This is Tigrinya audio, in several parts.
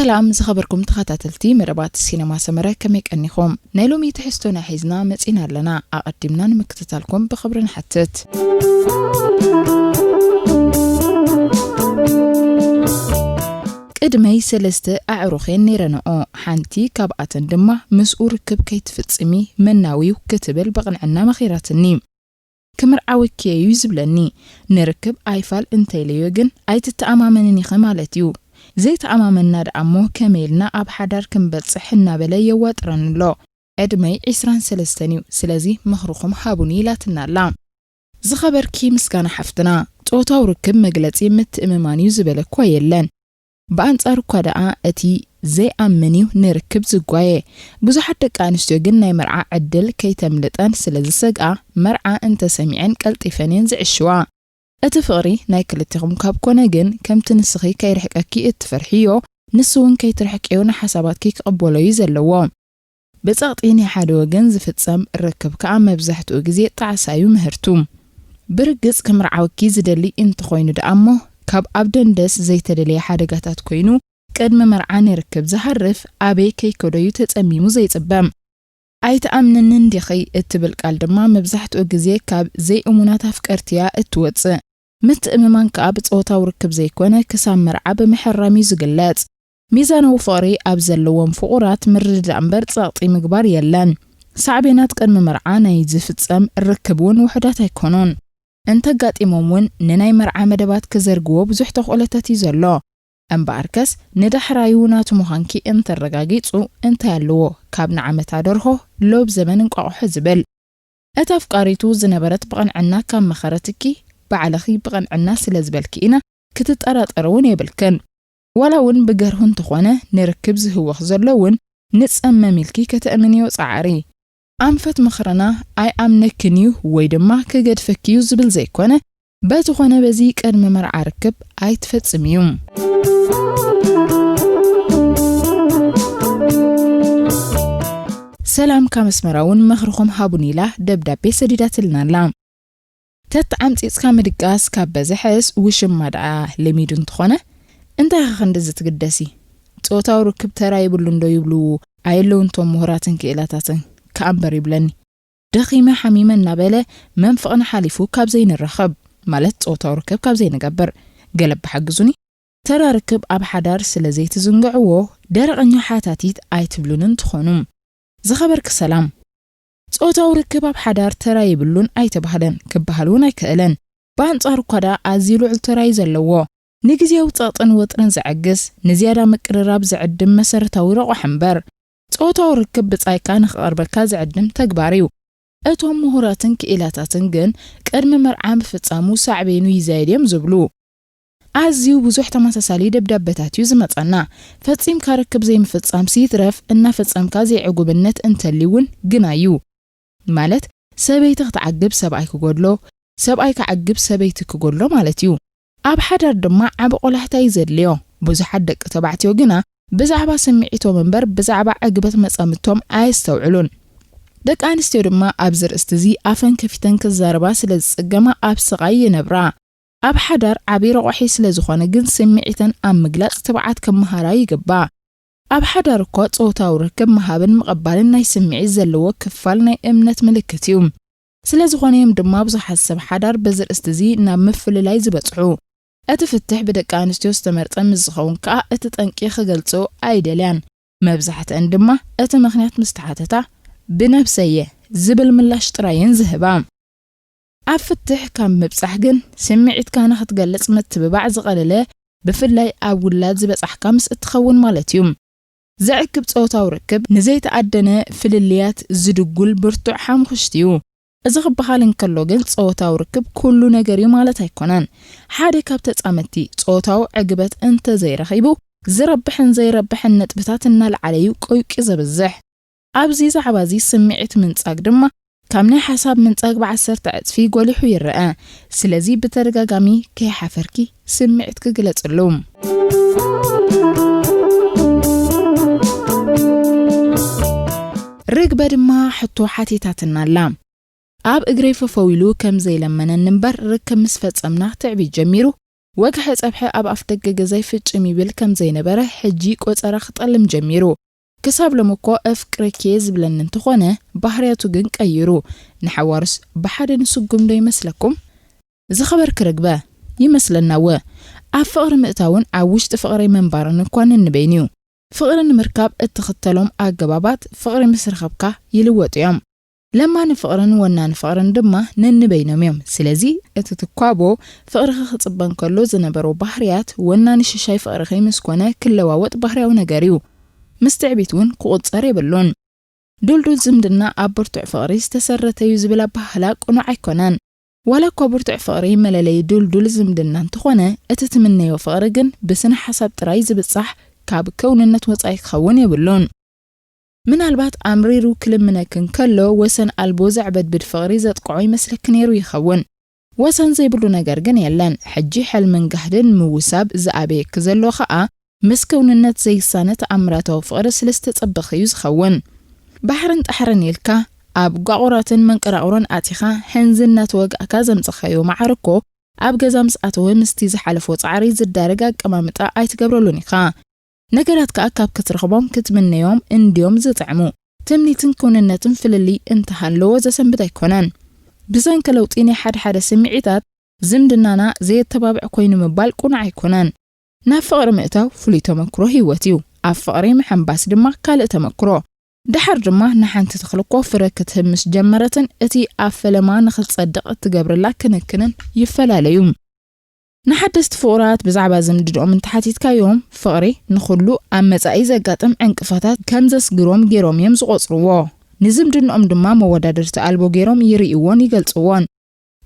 ሰላም ዝኸበርኩም ተኸታተልቲ መደባት ሲነማ ሰመረ፣ ከመይ ቀኒኹም? ናይ ሎሚ ትሕዝቶና ሒዝና መጺና ኣለና። ኣቐዲምና ንምክትታልኩም ብኽብሪ ንሓትት። ቅድመይ ሰለስተ ኣዕሩኽ እየን ነይረንኦ። ሓንቲ ካብኣተን ድማ ምስኡ ርክብ ከይትፍጽሚ መናዊው ክትብል ብቕንዕና መኺራትኒ። ክምርዓወኪ እዩ ዝብለኒ። ንርክብ ኣይፋል እንተኢለዮ ግን ኣይትተኣማመንን ኢኺ ማለት እዩ። ዘይተኣማመንና ደኣ እሞ ከመይ ኢልና ኣብ ሓዳር ክንበጽሕ እናበለ የዋጥረኒ ኣሎ። ዕድመይ ዕስራን ሰለስተን እዩ፣ ስለዚ ምኽርኹም ሃቡኒ ኢላትና ኣላ። ዝኸበርኪ ምስጋና ሓፍትና፣ ጾታዊ ርክብ መግለጺ ምትእምማን እዩ ዝበለ እኳ የለን። ብኣንጻሩ እኳ ደኣ እቲ ዘይኣምን እዩ ንርክብ ዝጓየ። ብዙሓት ደቂ ኣንስትዮ ግን ናይ መርዓ ዕድል ከይተምልጠን ስለ ዝሰግኣ፣ መርዓ እንተሰሚዐን ቀልጢፈን እየን ዝዕሽዋ። እቲ ፍቕሪ ናይ ክልቴኹም ካብ ኮነ ግን፣ ከምቲ ንስኺ ከይርሕቀኪ እትፈርሕዮ፣ ንሱ እውን ከይትርሕቅዮ ንሓሳባትኪ ክቕበሎ እዩ ዘለዎ። ብጸቕጢ ናይ ሓደ ወገን ዝፍጸም ርክብ ከኣ መብዛሕትኡ ግዜ ጣዕሳ እዩ ምህርቱ። ብርግጽ ክምርዓወኪ ዝደሊ እንተኾይኑ ደኣ እሞ፣ ካብ ኣብ ደንደስ ዘይተደለየ ሓደጋታት ኮይኑ፣ ቅድሚ መርዓ ንርክብ ዝሃርፍ ኣበይ ከይከዶ እዩ ተጸሚሙ ዘይጽበ። "ኣይትኣምንንን ዲኺ?" እትብል ቃል ድማ መብዛሕትኡ ግዜ ካብ ዘይእሙናት ኣፍቀርቲያ እትወጽእ። ምትእምማን ከኣ ብጾታዊ ርክብ ዘይኮነ ክሳብ መርዓ ብምሕራም እዩ ዝግለጽ። ሚዛናዊ ፍቕሪ ኣብ ዘለዎም ፍቑራት ምርድዳእ እምበር ጸቕጢ ምግባር የለን። ሳዕቤናት ቅድሚ መርዓ ናይ ዝፍጸም ርክብ እውን ውሑዳት ኣይኮኑን። እንተጋጢሞም እውን ንናይ መርዓ መደባት ክዘርግዎ ብዙሕ ተኽእሎታት እዩ ዘሎ። እምበኣርከስ ንዳሕራዩ ናቱ ምዃንኪ እንተረጋጊጹ እንታይ ኣለዎ ካብ ንዓመታ ደርሆ ሎብ ዘመን እንቋቑሖ ዝብል። እታ ኣፍቃሪቱ ዝነበረት ብቕንዕና ካብ መኸረትኪ፣ ባዕልኺ ብቕንዕና ስለ ዝበልኪ ኢና ክትጠራጠሪ እውን የብልክን። ዋላ እውን ብገርሁ እንተኾነ ንርክብ ዝህወኽ ዘሎ እውን ንጸመም ኢልኪ ከተእምንዮ ጸዓሪ። ኣንፈት ምኽርና ኣይኣምነክን እዩ ወይ ድማ ክገድፈኪ እዩ ዝብል ዘይኮነ፣ በቲ ኾነ በዚ ቅድሚ መርዓ ርክብ ኣይትፈጽም እዩ። ሰላም ካብ ኣስመራ እውን ምኽርኹም ሃቡን ኢላ ደብዳቤ ሰዲዳትልና ኣላ። ተተዓምጺጽካ ምድቃስ ካብ በዝሐስ ውሽማ ደኣ ለሚዱ እንተኾነ፣ እንታይ ኢኻ ክንድዚ ትግደሲ? ጾታዊ ርክብ ተራ ይብሉ እንዶ ይብሉ ኣየለውን እቶም ምሁራትን ክኢላታትን ከኣ እምበር ይብለኒ። ደኺመ ሓሚመ እናበለ መንፍቕና ሓሊፉ ካብ ዘይንራኸብ፣ ማለት ጾታዊ ርክብ ካብ ዘይንገብር፣ ገለ ብሓግዙኒ። ተራ ርክብ ኣብ ሓዳር ስለ ዘይትዝንግዕዎ፣ ደረቐኛ ሓታቲት ኣይትብሉንን ትኾኑ። ዝኸበርኪ ሰላም፣ ጾታዊ ርክብ ኣብ ሓዳር ተራ የብሉን ኣይተባህለን፣ ክበሃል እውን ኣይክእልን። ብኣንጻሩ እኳ ደኣ ኣዝዩ ልዑል ተራ እዩ ዘለዎ። ንግዜያዊ ጸቕጥን ወጥርን ዘዐግስ፣ ንዝያዳ ምቅርራብ ዝዕድም መሰረታዊ ረቑሒ እምበር፣ ጾታዊ ርክብ ብጻይካ ንኽቐርበካ ዝዕድም ተግባር እዩ። እቶም ምሁራትን ክኢላታትን ግን ቅድሚ መርዓ ምፍጻሙ ሳዕቤኑ ይዛየድ እዮም ዝብሉ። ኣዝዩ ብዙሕ ተመሳሳሊ ደብዳበታት እዩ ዝመጸና። ፈጺምካ ርክብ ዘይምፍጻምሲ ይትረፍ፣ እናፈጸምካ ዘይዕጉብነት እንተልዩ እውን ግና እዩ። ማለት ሰበይቲ ክትዓግብ ሰብኣይ ክጎድሎ፣ ሰብኣይ ክዓግብ ሰበይቲ ክጎድሎ ማለት እዩ። ኣብ ሓዳር ድማ ዓቢ ቆላሕታ እዩ ዘድልዮ። ብዙሓት ደቂ ተባዕትዮ ግና ብዛዕባ ስምዒቶም እምበር ብዛዕባ ዕግበት መጻምድቶም ኣየስተውዕሉን። ደቂ ኣንስትዮ ድማ ኣብዚ ርእስቲ እዚ ኣፈን ከፊተን ክዛረባ ስለ ዝጽገማ ኣብ ስቓይ ይነብራ። ኣብ ሓዳር ዓቢ ረቑሒ ስለ ዝኾነ ግን ስምዒተን ኣብ ምግላጽ ትብዓት ክመሃራ ይግባእ። ኣብ ሓዳር እኳ ጾታዊ ርክብ ምሃብን ምቕባልን ናይ ስምዒት ዘለዎ ክፋል ናይ እምነት ምልክት እዩ። ስለ ዝኾነ እዮም ድማ ብዙሓት ሰብ ሓዳር በዚ ርእስቲ እዚ ናብ ምፍልላይ ዝበጽሑ። እቲ ፍትሕ ብደቂ ኣንስትዮ ዝተመርጸ ምስ ዝኸውን ከኣ እቲ ጠንቂ ክገልጾ ኣይደልያን። መብዛሕትአን ድማ እቲ ምኽንያት ምስ ተሓተታ፣ "ብነብሰየ" ዝብል ምላሽ ጥራየን ዝህባ። ኣብ ፍትሕ ካብ ምብጻሕ ግን ስምዒትካ ንኽትገልጽ ምትብባዕ ዝቐለለ፣ ብፍላይ ኣብ ውላድ ዝበጻሕካ ምስ እትኸውን ማለት እዩ። ዘዕግብ ጾታዊ ርክብ ንዘይተኣደነ ፍልልያት ዝድጉል ብርቱዕ ሓሙኽሽቲ እዩ። እዚ ክበሃል እንከሎ ግን ጾታዊ ርክብ ኩሉ ነገር እዩ ማለት ኣይኮነን። ሓደ ካብ ተጻመድቲ ጾታዊ ዕግበት እንተዘይረኺቡ ዝረብሕን ዘይረብሕን ነጥብታት እናለዓለ እዩ ቆይቂ ዘብዝሕ። ኣብዚ ዛዕባ እዚ ስምዒት ምንጻግ ድማ ካብ ናይ ሓሳብ ምንጻግ ብዓሰርተ ዕጽፊ ጎሊሑ ይረአ። ስለዚ ብተደጋጋሚ ከይሓፈርኪ ስምዒት ክግለጽሉ። ርግበ ድማ ሕቶ ሓቲታትና ኣላ። ኣብ እግረይ ፈፈው ኢሉ ከም ዘይለመነኒ እምበር ርክብ ምስ ፈጸምና ትዕቢት ጀሚሩ ወግሐ ጸብሐ ኣብ ኣፍ ደገ ገዛይ ፍጭም ይብል ከም ዘይነበረ ሕጂ ቆጸራ ክጠልም ጀሚሩ። ክሳብ ሎም እኮ እፍቅርኬ ዝብለኒ እንተኾነ፣ ባህርያቱ ግን ቀይሩ። ንሓዋሩስ ብሓደ ንስጉም ዶ ይመስለኩም? ዝኸበርኪ ርግበ፣ ይመስለና እወ። ኣብ ፍቕሪ ምእታውን ኣብ ውሽጢ ፍቕሪ ምንባርን እኳ ነንበይን እዩ። ፍቕሪ ንምርካብ እትኽተሎም ኣገባባት ፍቕሪ ምስ ረኸብካ ይልወጡ እዮም። ለማኒ ፍቕርን ወናኒ ፍቕርን ድማ ነንበይኖም እዮም። ስለዚ እቲ ትኳቦ ፍቕርኺ ክጽበ እንከሎ ዝነበሮ ባህርያት ወናኒ ሽሻይ ፍቕርኺ ምስ ኮነ ክለዋወጥ ባህርያዊ ነገር እዩ። ምስ ትዕቢት እውን ክቑጸር የብሉን። ድልዱል ዝምድና ኣብ ብርቱዕ ፍቕሪ ዝተሰረተ እዩ ዝብል ኣበሃህላ ቅኑዕ ኣይኮነን። ዋላ እኳ ብርቱዕ ፍቕሪ መለለዪ ድልዱል ዝምድና እንተኾነ፣ እቲ ትምነዮ ፍቕሪ ግን ብስነ ሓሳብ ጥራይ ዝብጻሕ ካብ ከውንነት ወጻኢ ክኸውን የብሉን። ምናልባት ኣምሪሩ ክልምነኪ እንከሎ ወሰን ኣልቦ ዘዕበድብድ ፍቕሪ ዘጥቅዖ ይመስለኪ ነይሩ ይኸውን። ወሰን ዘይብሉ ነገር ግን የለን። ሕጂ ሕልምን ጋህድን ምውሳብ ዝኣበየኪ ዘሎ ኸኣ ምስ ከውንነት ዘይሳነ ተኣምራታዊ ፍቕሪ ስለ ዝተጸበኺ እዩ ዝኸውን። ባሕርን ጣሕርን ኢልካ ኣብ ጓቑራትን መንቀራቑሮን ኣቲኻ ሕንዚ እናተወጋእካ ዘምጸኻዮ መዓር እኮ ኣብ ገዛ ምስ ኣተወ ምስቲ ዝሓለፎ ጻዕሪ ዝዳረግ ኣቀማምጣ ኣይትገብረሉን ኢኻ። ነገራት ከኣ ካብ ክትረኽቦም ክትምነዮም እንድዮም ዝጥዕሙ። ትምኒትን ክውንነትን ፍልልይ እንተሃለዎ ዘሰንብድ ኣይኮነን። ብሰንኪ ለውጢ ናይ ሓደ ሓደ ስምዒታት ዝምድናና ዘየተባብዕ ኮይኑ ምባል ቅኑዕ ኣይኮነን። ናብ ፍቕሪ ምእታው ፍሉይ ተመክሮ ህይወት እዩ። ኣብ ፍቕሪ ምሕንባስ ድማ ካልእ ተመክሮ። ደሓር ድማ ንሓንቲ ተኽሊ እኮ ፍረ ክትህብ ምስ ጀመረትን እቲ ኣብ ፈለማ ንኽትጸድቕ እትገብርላ ክንክንን ይፈላለዩ። ንሓደስቲ ፍቑራት ብዛዕባ ዝምድንኦም እንተሓቲትካዮም፣ ፍቕሪ ንኹሉ ኣብ መጻኢ ዘጋጥም ዕንቅፋታት ከም ዘስግሮም ገይሮም እዮም ዝቖጽርዎ። ንዝምድንኦም ድማ መወዳድርቲ ኣልቦ ገይሮም ይርእይዎን ይገልጽዎን።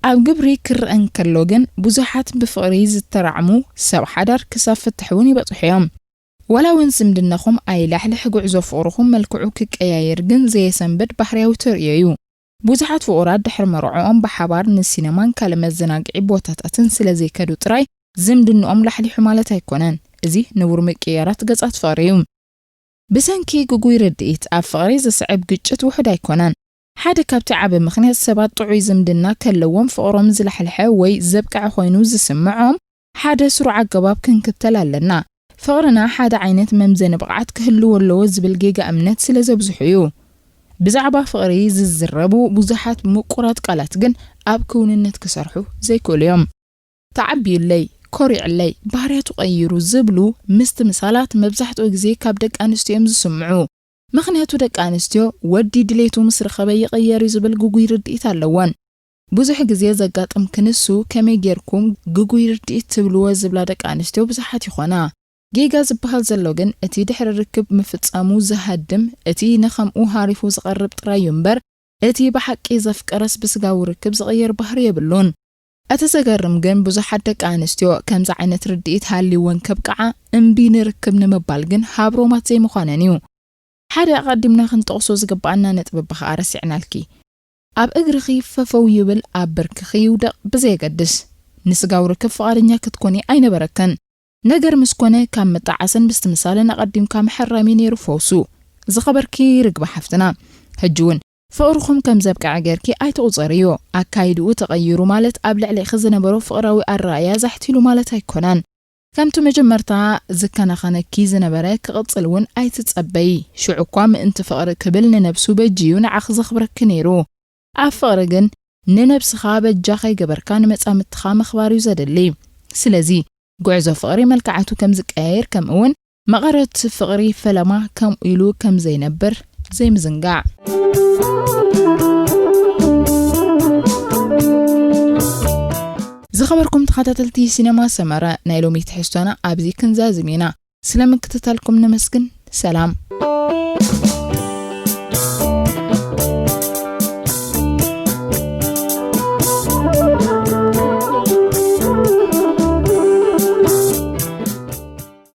ኣብ ግብሪ ክረአ እንከሎ ግን፣ ብዙሓት ብፍቕሪ ዝተራዕሙ ሰብ ሓዳር ክሳብ ፍትሕ እውን ይበጽሑ እዮም። ዋላ እውን ዝምድናኹም ኣይላሕልሕ፣ ጉዕዞ ፍቕርኹም መልክዑ ክቀያየር ግን ዘየሰንብድ ባህርያዊ ተርእዮ እዩ። ብዙሓት ፍቑራት ድሕሪ መርዕኦም ብሓባር ንሲነማን ካልእ መዘናግዒ ቦታታትን ስለ ዘይከዱ ጥራይ ዝምድንኦም ላሕሊሑ ማለት ኣይኮነን። እዚ ንቡር ምቅይያራት ገጻት ፍቕሪ እዩ። ብሰንኪ ግጉይ ርድኢት ኣብ ፍቕሪ ዝስዕብ ግጭት ውሑድ ኣይኮነን። ሓደ ካብቲ ዓቢ ምኽንያት ሰባት ጥዑይ ዝምድና ከለዎም ፍቕሮም ዝላሕልሐ ወይ ዘብቅዐ ኮይኑ ዝስምዖም ሓደ ስሩዕ ኣገባብ ክንክተል ኣለና። ፍቕርና ሓደ ዓይነት መምዘኒ ብቕዓት ክህልዎ ኣለዎ ዝብል ጌጋ እምነት ስለ ዘብዝሑ እዩ። ብዛዕባ ፍቕሪ ዝዝረቡ ብዙሓት ምቁራት ቃላት ግን ኣብ ክውንነት ክሰርሑ ዘይክእሉ እዮም። ተዓብዩለይ፣ ኮሪዕለይ፣ ባህርያቱ ቀይሩ ዝብሉ ምስትምሳላት መብዛሕትኡ ግዜ ካብ ደቂ ኣንስትዮ እዮም ዝስምዑ። ምኽንያቱ ደቂ ኣንስትዮ ወዲ ድሌቱ ምስ ረኸበ ይቕየር እዩ ዝብል ግጉይ ርድኢት ኣለወን። ብዙሕ ግዜ ዘጋጥም ክንሱ ከመይ ጌርኩም ግጉይ ርድኢት ትብልዎ ዝብላ ደቂ ኣንስትዮ ብዙሓት ይኾና። ጌጋ ዝበሃል ዘሎ ግን እቲ ድሕሪ ርክብ ምፍጻሙ ዝሃድም፣ እቲ ንኸምኡ ሃሪፉ ዝቐርብ ጥራይ እዩ እምበር፣ እቲ ብሓቂ ዘፍቀረስ ብስጋዊ ርክብ ዝቕየር ባህሪ የብሉን። እቲ ዘገርም ግን ብዙሓት ደቂ ኣንስትዮ ከምዚ ዓይነት ርድኢት ሃልይወን ከብቅዓ እምቢ ንርክብ ንምባል ግን ሃብሮማት ዘይምዃነን እዩ። ሓደ ኣቐዲምና ክንጠቕሶ ዝግብኣና ነጥቢ እባ ኸኣ ረሲዕናልኪ። ኣብ እግርኺ ፈፈው ይብል ኣብ ብርክኺ ይውደቕ ብዘየገድስ፣ ንስጋዊ ርክብ ፍቓደኛ ክትኮኒ ኣይነበረክን። ነገር ምስ ኮነ ካብ ምጥዓስን ምስትምሳልን ኣቐዲምካ ምሕራም እዩ ነይሩ ፈውሱ። ዝኸበርኪ ርግቢ ሓፍትና፣ ሕጂ እውን ፍቕርኹም ከም ዘብቅዐ ጌርኪ ኣይትቑጸርዮ። ኣካይድኡ ተቐይሩ ማለት ኣብ ልዕሌኺ ዝነበሮ ፍቕራዊ ኣረኣእያ ዛሕቲሉ ማለት ኣይኮነን። ከምቲ መጀመርታ ዝከናኸነኪ ዝነበረ ክቕጽል እውን ኣይትጸበዪ። ሽዑ እኳ ምእንቲ ፍቕሪ ክብል ንነብሱ በጅዩ ንዓኺ ዘኽብረኪ ነይሩ። ኣብ ፍቕሪ ግን ንነብስኻ በጃ ከይገበርካ ንመጻምድትኻ ምኽባር እዩ ዘድሊ። ስለዚ ጉዕዞ ፍቕሪ መልክዓቱ ከም ዝቀያየር፣ ከምኡ እውን መቐረት ፍቕሪ ፈለማ ከምኡ ኢሉ ከም ዘይነብር ዘይምዝንጋዕ። ዝኸበርኩም ተኸታተልቲ ሲነማ ሰመረ፣ ናይ ሎሚ ትሕዝቶና ኣብዚ ክንዛዝም ኢና። ስለ ምክትታልኩም ነመስግን። ሰላም።